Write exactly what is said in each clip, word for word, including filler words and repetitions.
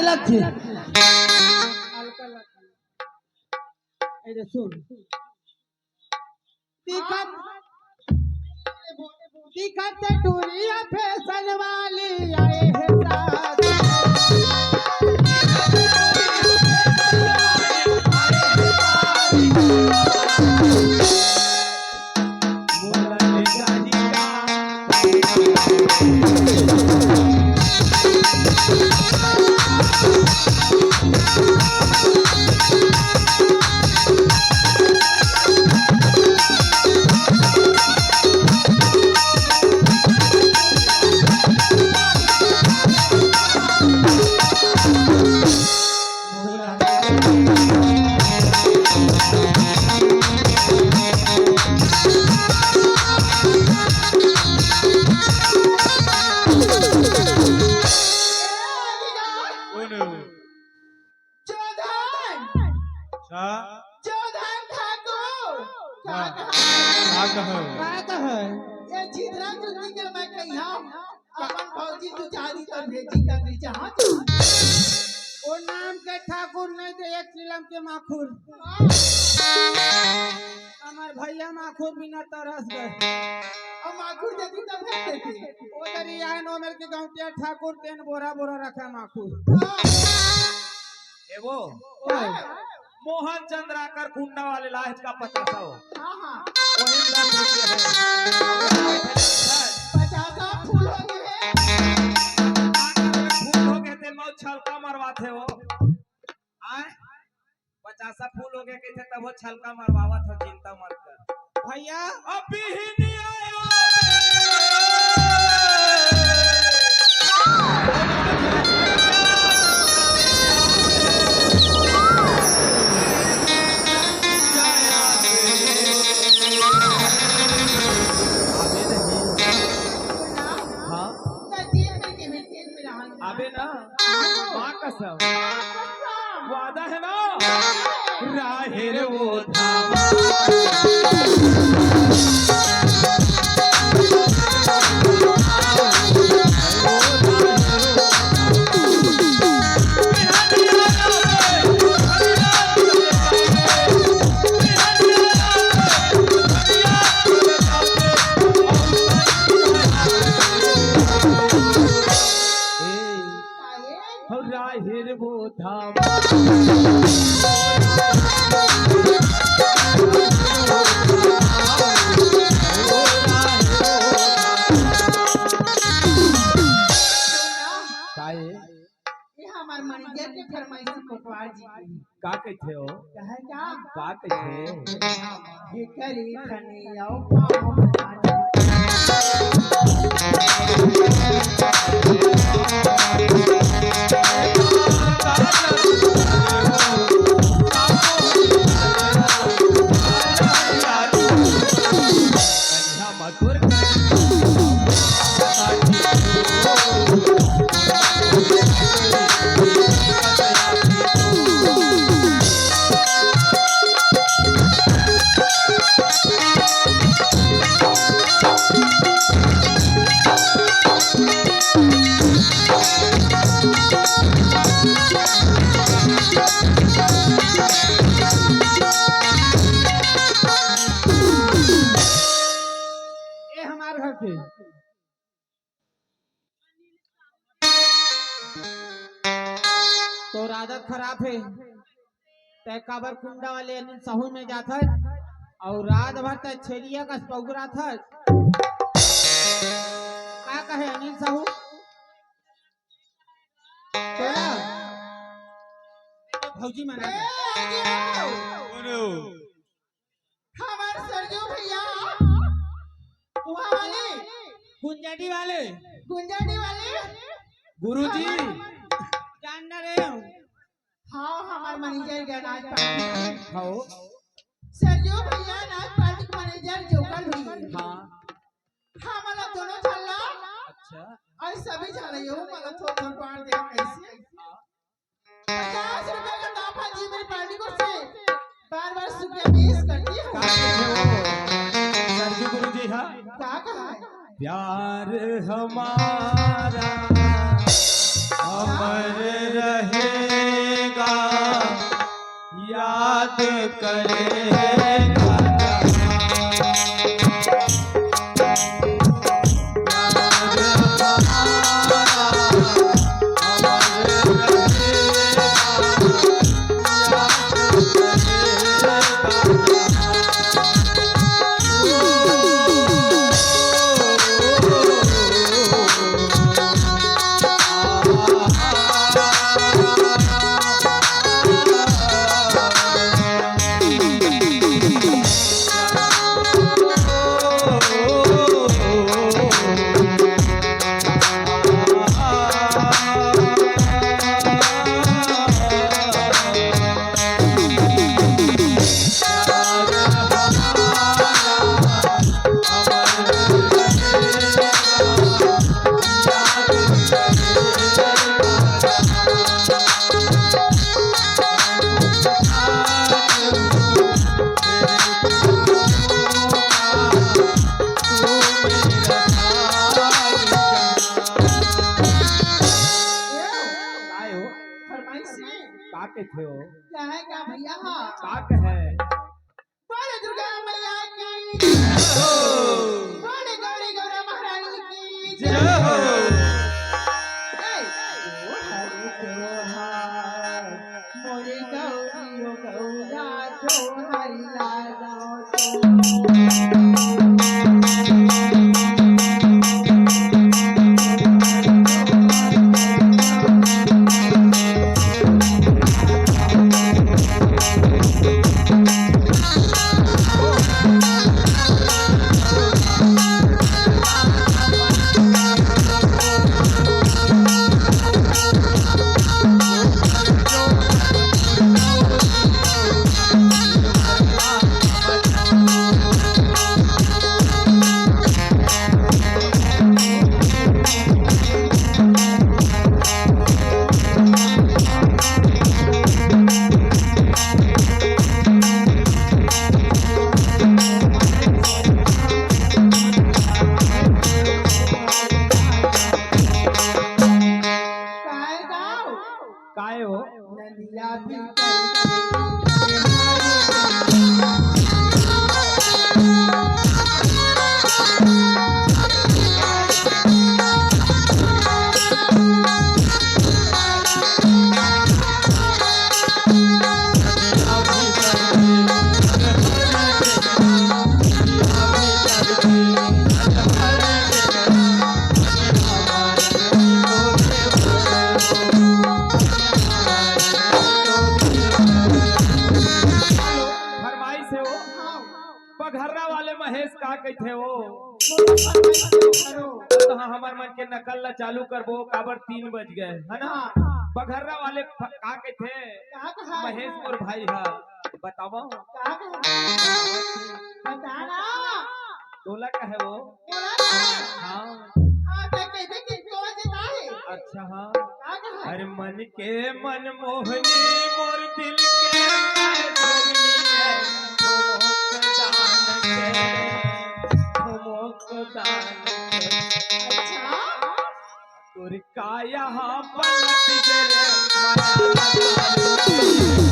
लगथे। ए दे सुन। दिखत, दिखत टूरी फैशन वाली आए हे साथ। कौन है वो? जोधन। अच्छा। जोधन ठाकुर। का हाँ। कहा? का कहा? का कहा? ये चित्रा चुन्नी के मैं कहिया अपन भौजी तू चारी कर भेजी कर दी चाहत। वो नाम के ठाकुर नहीं दे, एक चिलम के माखुर। हमार भैया माखुर बिना तरस गए। अब माखुर देती तब है देती। वो तरी आए नो मेरे के गाँव के ठाकुर तेन बोरा बोरा रखा माखुर। ए वो, ओए। मोहन चंद्राकर कुंडा वाले लाज का पचासा हो। हाँ, हाँ। वही दस रुपये है। पचासा फूल हो गए हैं। फूल हो गए थे, मौत छलका मरवाते हो। आए? पचासा फूल हो गए कहिथे, तब वो छलका मरवावत हो, चिंता मत कर। भैया, अभी ही नहीं आया। हाँ? अबे ना, माँ कसम। वादा है ना? राहेर वो धाम। राहिर वो धाम। काहे? ये हमार मैनेजर के फरमाइशी कोटवार जी की। का कहिथे हो? कहे का? का कहिथे? ये करी खनी आओ पाँव पसारी। ये हमार घर के। तोर आदत खराब हे, तै काबर कुंडा वाले अनिल साहू में जाथस अउ रात भर तै छेरिया कस पगुराथस। का कहे अनिल साहू? तोला भौजी मना ए, आगे आओ। हमार सरजू भैया, वहाँ वाले गुंजाडी वाले। गुंजाडी वाले। गुरुजी। हमार जान ना रहे हो। हाँ, हमार मैनेजर के अनाज पानी। हाँ। सरजू भैया अनाज पानी के मैनेजर जोकर भी। हाँ। हाँ, मतलब दोनों झल्ला। अच्छा। अउ सभी झल्ला, यो मतलब थोड़ा थोड़ा बांट दे कैसे। हाँ। पचास रुपए का तोहफा जी मेरी पार्टी को से बार बार शुक्रिया पेश करती हूँ। का कहे वो? सरजू गुरुजी, हाँ? का कहा है? प्यार हमारा अमर रहे। करे। काय हो? फरमाइश है। का कथे हो? का है का भैया? हाँ। का कहे? बोले दुर्गा मैया की। जय हो। बोले गौरी गौरा महारानी की। जय हो। ए, ओ हरे त्योहार, मोरी गौरी ओ गौरा, जो हरि लागा। काय हो? नदिया भी फरमाइश हे वो। बघर्रा वाले महेश का कथे वो? तो हाँ, हमर मन के नकल ला चालू करबो, काबर तीन बज गे, है ना? बघर्रा वाले फ-, का कथे? का कहा? महेश मोर भाई हा, बतावा। का कहा? बता ना। तोला कहे वो? बोला ना। हाँ। हाँ, ते कहिबे कि तोला जता हे। अच्छा, हाँ। का कहा? अरे मन के मनमोहनी मोर दिल के राजधानी है, ठुमक दान के, ठुमक दान के। अच्छा। तोर काया हा पलट गे रे, मना लगा।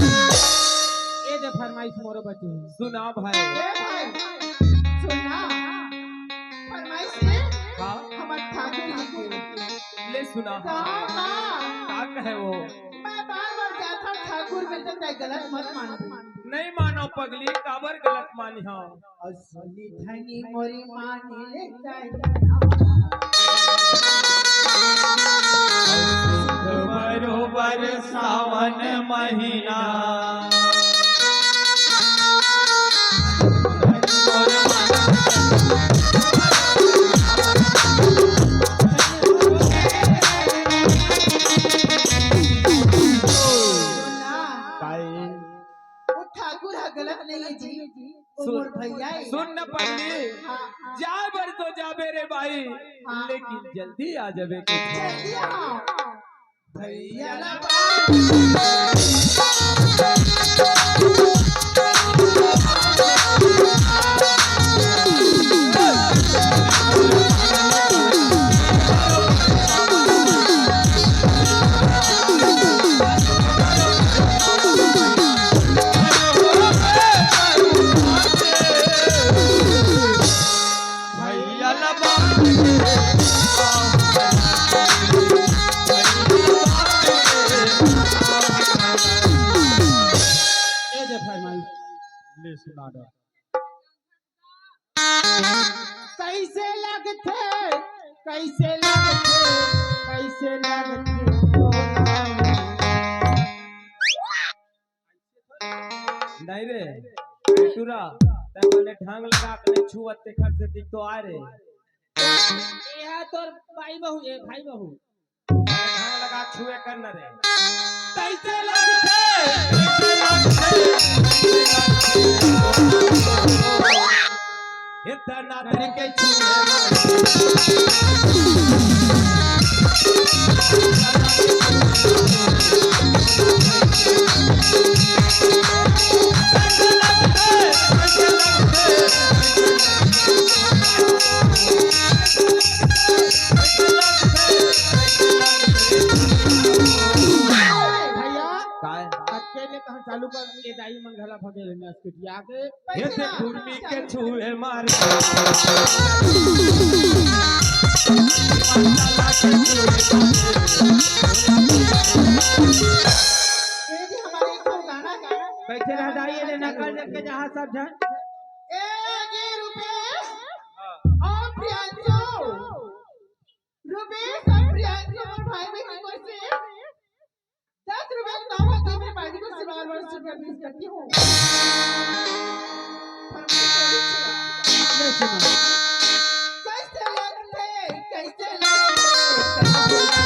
ये दे फरमाइश मोरो बचे। सुना भाई। ए भाई, सुना। फरमाइश ये हाँ। हमर ठाकुर जी के। ले सुना। का, का? का कहे वो? मैं बार बार जाथंव ठाकुर में, तो तैं गलत मत मान। नहीं मानंव पगली, काबर गलत मानहूँ? अउ सुनी धनी मोरी मानी ले जाए। बरोबर सावन महीना। मोर भैया हे। सुन न पगली, हाँ, हाँ। जाए बर तो जाबे रे भाई, हाँ, लेकिन हाँ। जल्दी आ जाबे के। जल्दी आओ। भैया ला भैया ला बांध के ए जे फरमाइश ले सुना दे। कैसे लगथे, कैसे लगथे, कैसे लगथे? नहीं रे, टूरा, तै मने ढंग लगा के नहीं छुअत, तेखर से दिख तो आ रे। ए हा तोर भाई बहू, ए भाई बहू। ढंग लगा छुए कर न रे। कैसे लगथे? कैसे लगथे? इतना दिन के छुए भैया, काय? अकेले कहाँ चालू कर दिए, दाई मन घला भगे ले मैं स्कूटी आके। हे ते कुर्मी के छुए मार। ये भी हमारे एक ठो गाना गा। बैठे रह दाई, ये नकल देख के जहाँ सब जन। ए, ये रुपेश और प्रियांशु। रुपेश और प्रियांशु, मोर भाई बहन की ओर से दस रुपए का नाम होता है, मेरे पार्टी को सिवार वर्ष रुपए पेश करती हूँ। फरमाइश है, ले सुना। कैसे लगथे, कैसे लगथे, कैसे लगथे?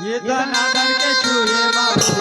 ये तो नादन के छुए बाबू।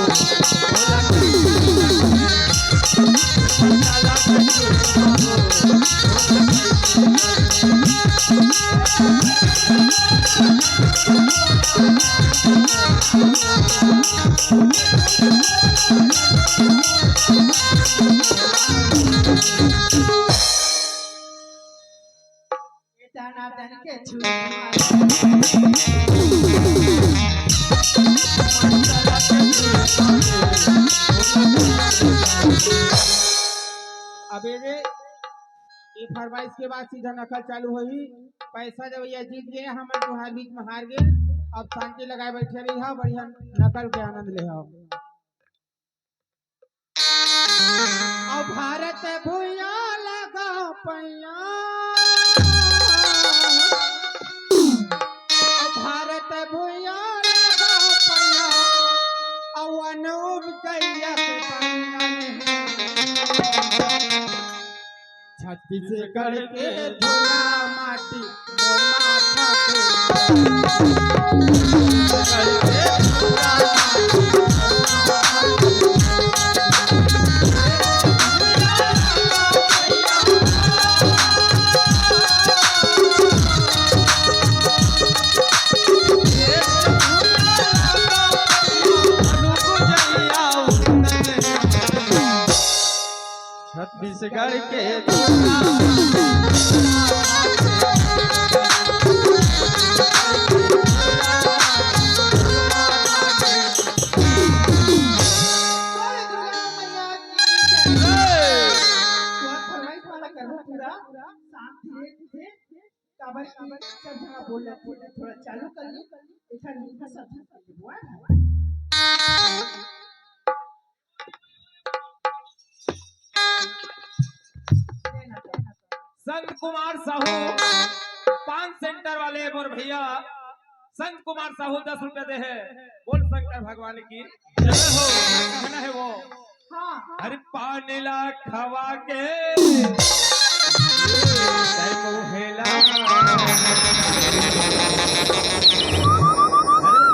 अबे रे, ये फरमाइश के बाद सीधा नकल चालू होही। पैसा जब ये जीत गए, हम तुम्हारे बीच में हार गए। अब शांति लगाए बैठे रही हो, बढ़िया नकल के आनंद ले हो। अब भारत भुइयां लगा पैया, अब भारत भुइयां लगा पैया, अब अनूप कैया के पैया नहीं। छत्तीसगढ़ के धूला माटी मोर माथा के। छत्तीसगढ़ के बोलो दुर्गा मैया की जय। तोर फरमाइश वाला करबो पूरा, शांत धीरे धीरे, काबर कि सब जगह बोल रहे थे, थोड़ा चालू कर ली, एखर मीठा सब कर ली, बुआ। संत कुमार साहू पान सेंटर वाले मोर भैया संत कुमार साहू दस रुपया दे हे। बोल शंकर भगवान की जय हो। कहना है वो, हाँ। अरे पानी ला खवा के, जय मोहेला। अरे